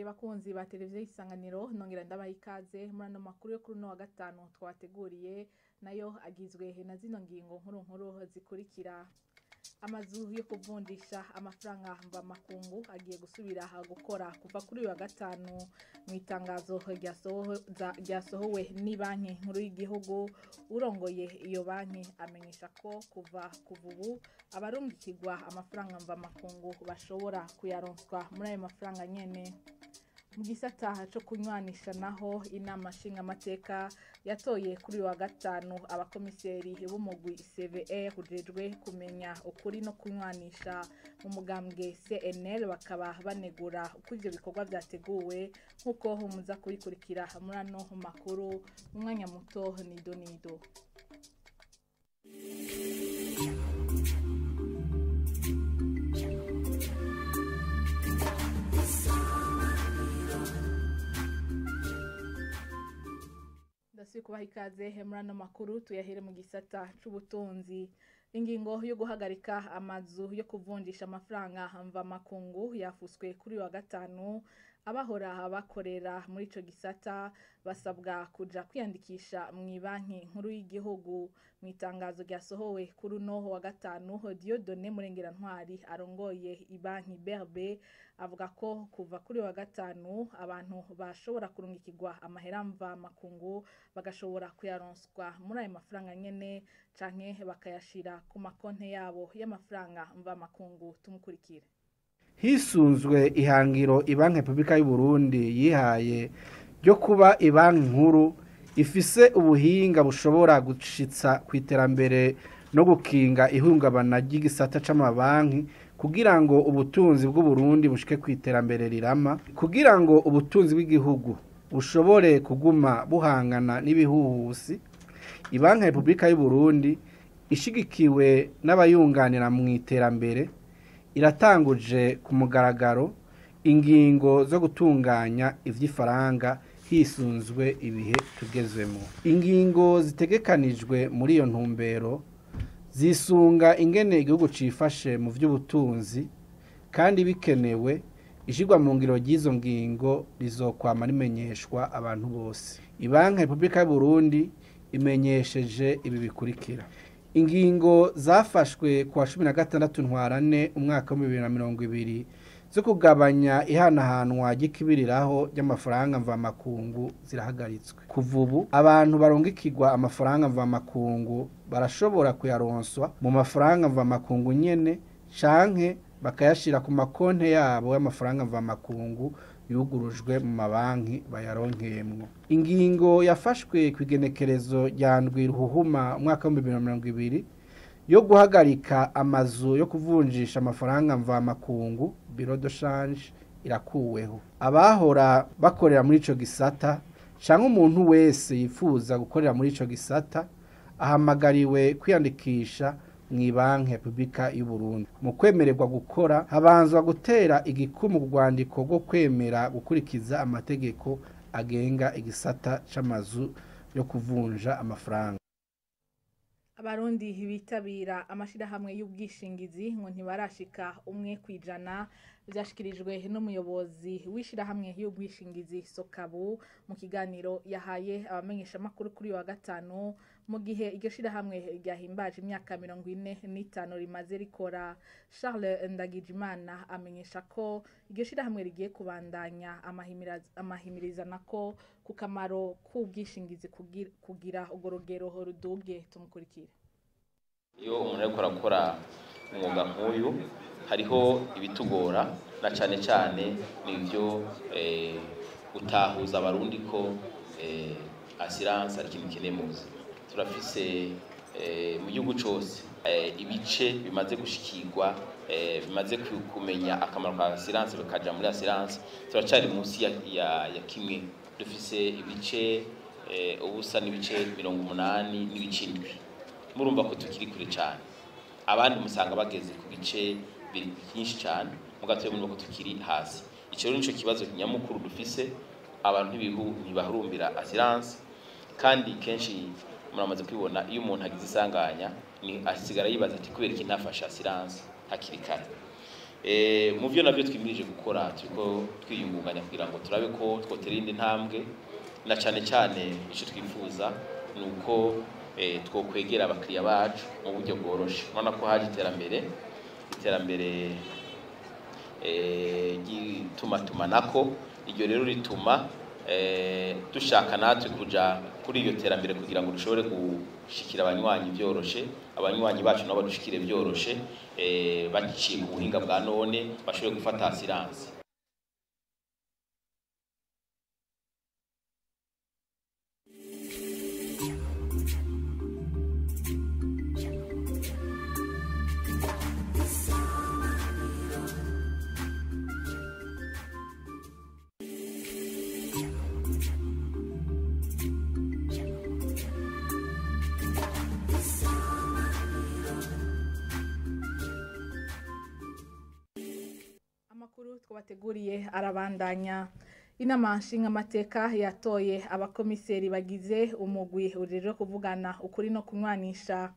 Bakunzi ba televiziyo Isanganiro, nongera ndabaha ikaze muri ano makuru yo kuri uno wa gatanu twabateguriye, nayo agizwe na zino ngingo nkuru nkuru zikurikira: amazu yo kuvunjisha amafaranga mvamakungu agiye gusubira gukora kuva kuri uyu wa gatanu. Mu itangazo ryasohowe n'ibanki nkuru y'igihugu, urongoye iyo banki amenyesha ko kuva ubu abarungikirwa amafaranga mvamakungu bashobora kuyaronswa muri ayo mafaranga nyene. Mu gisata co kunywanisha naho, inama nshingamateka yatoye kuri uyu wa gatanu abakomiseri b'umugwi CVR ujejwe kumenya ukuri no kunywanisha. Mu mugambwe CNL bakaba banegura uko ivyo bikorwa vyateguwe, nk'uko muza kubikurikira muri ano makuru mu mwanya muto. Nido nido. Ndasubiye kubaha ikaze muri ano makuru, tuyahere mu gisata c'ubutunzi. Ingingo yo guhagarika amazu yo kuvunjisha amafaranga mvamakungu yafuswe kuri uyu wa gatanu. Abahora bakorera muri ico gisata basabwa kuja kwiyandikisha mw'ibanki nkuru y'igihugu. Mu itangazo ryasohowe kuri uno wa gatanu, Dieudonné Murengerantwari arongoye ibanki BRB avuga ko kuva kuri uyu wa gatanu abantu bashobora kurungikirwa amahera mvamakungu bagashobora kuyaronswa muri ayo mafaranga nyene, canke bakayashira ku makonte yabo y'amafaranga mvamakungu. Tumukurikire. Hisunzwe ihangiro ibanki Repubulika y'u Burundi yihaye ryo kuba ibanki nkuru ifise ubuhinga bushobora gushitsa ku iterambere no gukinga ihungabana ry'igisata c'amabanki, kugira ngo ubutunzi bw'u Burundi bushike ku iterambere rirama, kugira ngo ubutunzi bw'igihugu bushobore kuguma buhangana n'ibihuhusi, ibanki Repubulika y'u Burundi ishigikiwe n'abayunganira mu iterambere iratanguje ku mugaragaro ingingo zo gutunganya ivy'ifaranga hisunzwe ibihe tugezemo. Ingingo zitegekanijwe muri iyo ntumbero zisunga ingene igihugu cifashe mu vy'ubutunzi, kandi bikenewe ishirwa mu ngiro ry'izo ngingo rizokwama rimenyeshwa abantu bose. Ibanki Repubulika y'u Burundi imenyesheje ibi bikurikira: ingingo zafashwe kuwa 16 ntwarane umwaka wa 2020 zo kugabanya ihanahanwa ry'ikibiriraho ry'amafaranga mvamakungu zirahagaritswe. Kuva ubu abantu barungikirwa amafaranga mvamakungu barashobora kuyaronswa mu mafaranga mvamakungu nyene, canke bakayashira ku makonte yabo y'amafaranga mvamakungu yugurujwe mu mabanki bayaronkeyemwo. Ingingo yafashwe ku igenekerezo rya ndwi ruhuhuma umwaka wa 2020 yo guhagarika amazu yo kuvunjisha amafaranga mvamakungu, bureau de change, irakuweho. Abahora bakorera muri ico gisata canke umuntu wese yifuza gukorera muri ico gisata ahamagariwe kwiyandikisha mw'ibanki Repubulika y'u Burundi. Mu kwemererwa gukora habanzwa gutera igikumu ku rwandiko rwo kwemera gukurikiza amategeko agenga igisata c'amazu yo kuvunja amafaranga. Abarundi bitabira amashirahamwe y'ubwishingizi ngo ntibarashika 1%. Vyashikirijwe n'umuyobozi w'ishirahamwe y'ubwishingizi Sokabu mu kiganiro yahaye abamenyeshamakuru kuri uyu wa gatanu, mu gihe iryo shirahamwe ryahimbaje imyaka 45 rimaze rikora. Charles Ndagijimana amenyesha ko iryo shirahamwe rigiye kubandanya amahimirizanako ku kamaro k'ubwishingizi kugira urwo rugero ruduge. Tumukurikire. Iyo umuntu ariko arakora umwuga nk'uyu, hariho ibitugora, na cane cane nivyo gutahuza abarundi ko assurance ari ikintu keneye mu buzima. Turafise mu gihugu cose ibice bimaze gushikirwa, bimaze kumenya akamaro ka assurance, bakaja muri assurance. Turacari munsi ya kimwe, dufise ibice ubusa n'ibice 80.7. Murumva ko tukiri kure cyane. Abandi musanga bageze ku bice byinshi cyane, mugatoye murumva ko tukiri hasi. Ico rero nico kibazo nyamukuru dufise: abantu ntibahurumbira assurance. Kandi kenshi muramaze kwibona, iyo umuntu agize isanganya ni asigara yibaza ati: "Kubera iki ntafashe assurance hakiri kare?" Mu byo navyo twimirije gukora, turiko twiyungunganya kugira ngo turabe ko twotera indi ntambwe, na cane cane ico twifuza nuko twokwegera abakiriya bacu mu buryo bworoshe. Urabona ko haje iterambere ry'itumatumanako, iryo rero rituma dushaka natwe kuja kuri iryo terambere kugira ngo dushobore gushikira abanywanyi byoroshe, abanywanyi bacu nabo badushikire byoroshe, baciye ku buhinga bwa none bashobore gufata assurance. Twabateguriye arabandanya. Inama nshingamateka yatoye abakomiseri bagize umugwi ujejwe kuvugana ukuri no kunywanisha.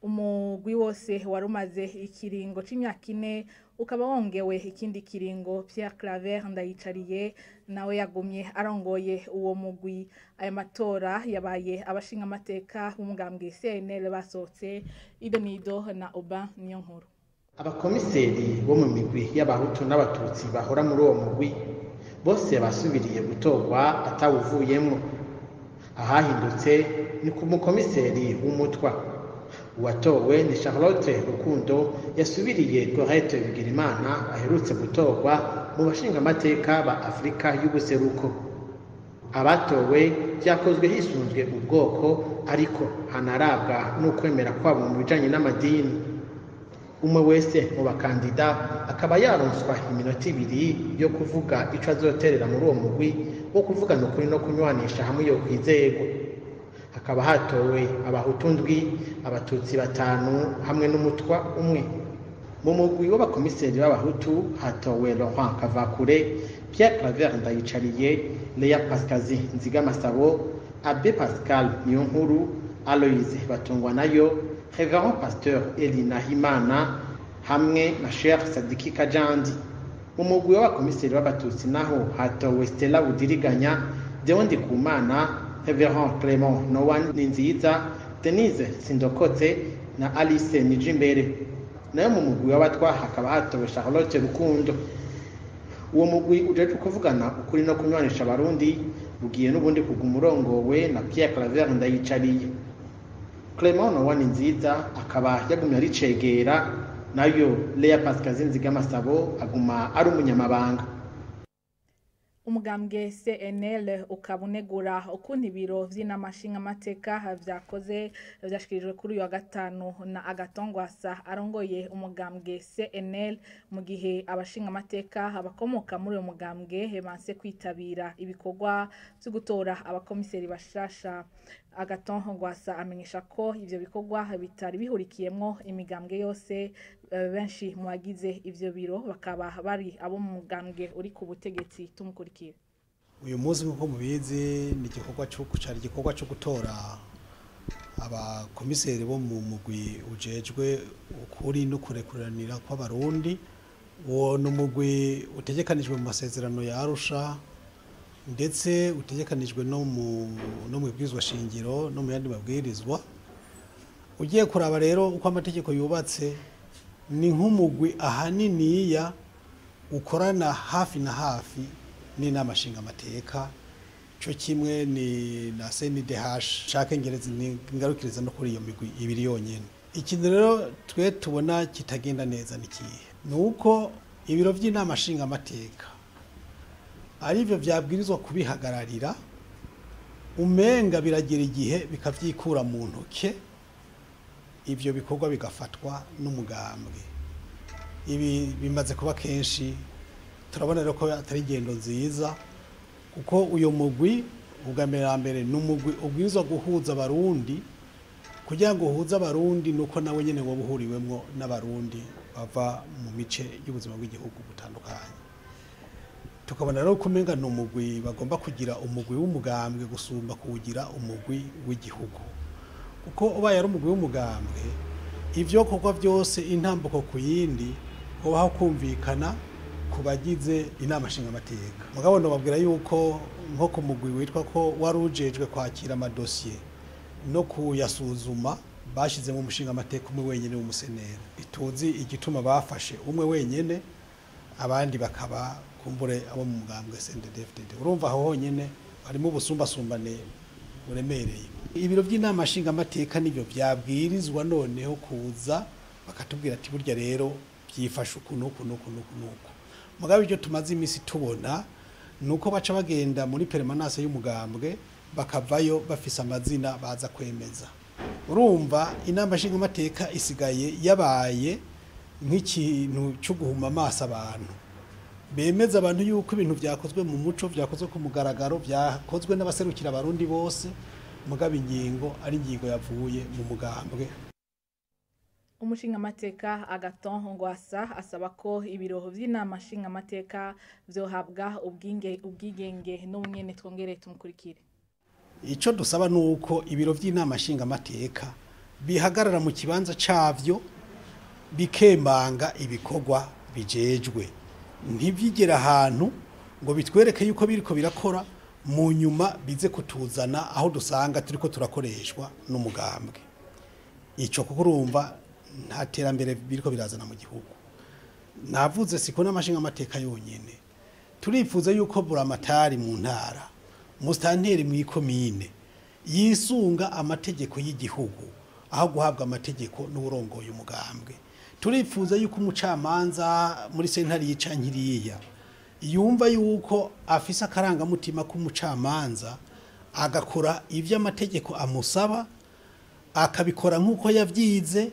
Umugwi wose warumaze ikiringo c'imyaka 4 ukaba wongewe ikindi kiringo. Pierre Claver Ndayicariye nawe yagumye arongoye uwo mugwi. Aya matora yabaye abashingamateka b'umugambwe CNL basohotse. Idonido na Oba niyo nkuru. Abakomiseri bo mu migwi y'abahutu n'abatutsi bahora muri uwo mugwi bose basubiriye gutorwa atawuvuyemwo. Ahahindutse ni ku mukomiseri w'umutwa. Uwatowe ni Charlotte Rukundo yasubiriye Gorette Bigirimana aherutse gutorwa mu bashingamateka ba Afrika y'ubuseruko. Abatowe byakozwe hisunzwe ubwoko, ariko hanarabwa n'ukwemera kwabo mu bijanye n'amadini. Umwe wese mu bakandida akaba yaronswa iminota 2 yo kuvuga ico azoterera muri uwo mugwi wo kuvugana ukuri no kunywanisha hamwe yo kwizego. Hakaba hatowe abahutu 7, abatutsi 5 hamwe n'umutwa 1. Mu mugwi w'abakomiseri b'abahutu hatowe Laurent Kavakure, Pierre Claver Ndayicariye, Lea Pascazi Nzigamasabo, Abbé Pascal Niyonkuru, Aloise Batungwanayo, Reverend Pasteur Elina Himana hamwe na Sheikh Sadiki Kajandi. Mu mugwi w'abakomiseri b'abatutsi naho hatowe Stella Budiriganya, Deo Ndikumana, Reverend Clement Noah Ninziza, Denise Sindokotse na Alice Nijimbere. Nayo mu mugwi w'abatwa hakaba hatowe Charlotte Rukundo. Uwo mugwi ujejwe kuvugana ukuri no kunywanisha abarundi ugiye n'ubundi kuguma urongowe na Pierre Claver Ndayicariye. Clement Noah Ninziza akaba yagumye aricegera, nayo Lea Pascaline Nzigamasabo aguma ari umunyamabanga. Umugambwe CNL ukaba unegura ukuntu ibiro vy'inama nshingamateka vyakoze vyashikirijwe kuri uyu wa gatanu na Agathon Rwasa arongoye umugambwe CNL, mu gihe abashingamateka abakomoka muri uyu mugambwe banse kwitabira ibikorwa vyo gutora abakomiseri bashasha. Agathon Rwasa amenyesha ko ivyo bikorwa bitari bihurikiyemwo imigambwe yose, benshi mu bagize ivyo biro bakaba bari abo mu mugambwe uri ku butegetsi. Tumukurikira. Uyu munsi nk'uko mubizi ni igikorwa cyo cari igikorwa cyo gutora abakomiseri bo mu mugwi ujejwe ukuri no kurekuranira kw'abarundi. Uwo ni umugwi utegekanijwe mu masezerano ya Arusha, ndetse utegekanijwe no mu ibwirizwa shingiro no mu yandi mabwirizwa. Ugiye kuraba rero uko amategeko yubatse, ni nk'umugwi ahaniniya ukorana hafi na hafi n'inama nshingamateka, cyo kimwe ni na CNDH shaka ingerezi ingarukiriza no kuri iyo migwi ibiri yonyene. Ikintu rero twe tubona kitagenda neza ni kihe? Nuko ibiro by'inama nshingamateka arivyo vyabwirizwa kubihagararira, umenga biragira igihe bikavyikura mu ntoke, ivyo bikorwa bigafatwa n'umugambwe. Ibi bimaze kuba kenshi, turabona rero ko atari ingendo nziza, kuko uyo mugwi ubwa mbere ni umugwi ubwirizwa guhuza abarundi. Kugira ngo uhuze abarundi nuko nawe nyene woba uhuriwemwo n'abarundi bava mu mice y'ubuzima bw'igihugu butandukanye. Tukabona rero ko umenga ni umugwi bagomba kugira umugwi w'umugambwe gusumba kuwugira umugwi w'igihugu, kuko ubaye ari umugwi w'umugambwe ivyo korwa byose intambuko ku yindi Hobaho kumvikana ku bagize inama nshingamateka. Mugabo nobabwira yuko nko ku mugwi witwa ko wari ujejwe kwakira amadosiye no kuyasuzuma, bashyizemo umushingamateka umwe wenyine w'umusenera. Ituzi igituma bafashe umwe wenyine, abandi bakaba kumbure abo mu mugambwe CNDD-FDD. Urumva aho honyine harimo ubusumbasumbane buremereye. Ibiro by'inama nshingamateka nibyo byabwirizwa noneho kuza bakatubwira ati burya rero byifashe uku n'uku n'uku n'uku n'uku. Mugabo ibyo tumaze iminsi tubona nuko baca bagenda muri permanence y'umugambwe, bakavayo bafise amazina baza kwemeza. Urumva inama nshingamateka isigaye yabaye nk'ikintu cyo guhuma amaso abantu, bemeza abantu yuko ibintu byakozwe mu muco, byakozwe ku mugaragaro, byakozwe n'abaserukira abarundi bose, mugabo ingingo ari ingingo yavuye mu mugambwe. Umushingamateka Agathon Rwasa asaba ko ibiro vy'inama nshingamateka vyohabwa ubwigenge n'umwene. Twongere tumukurikire. Ico dusaba nuko ibiro vy'inama nshingamateka bihagarara mu kibanza cavyo, bikemanga ibikorwa bijejwe, ntibyigera ahantu ngo bitwereke yuko biriko birakora, mu nyuma bize kutuzana aho dusanga turiko turakoreshwa n'umugambwe. Ico kuko urumva nta terambere biriko birazana mu gihugu. Navuze siko n'amashinga amateka yonyene, turifuza yuko buramatari mu ntara, musitanteri mu ikomine yisunga amategeko y'igihugu aho guhabwa amategeko n'uburongoye umugambwe. Turifuza yuko umucamanza muri sentare yica nkiriya yumva yuko afise akarangamutima k'umucamanza, agakora ibyo amategeko amusaba, akabikora nk'uko yavyize,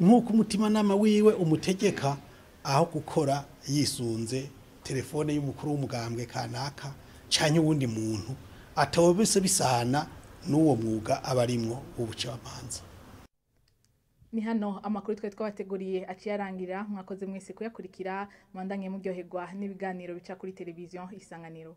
nk'uko umutimanama wiwe umutegeka, aho gukora yisunze telefone y'umukuru w'umugambwe kanaka canke uwundi muntu atobese bisana n'uwo mwuga aba arimwo w'ubucamanza. Ni hano amakuru twari twabateguriye aciye arangira. Mwakoze mwese kuyakurikira, mwandanye muryoherwa n'ibiganiro bica kuri televiziyo Isanganiro.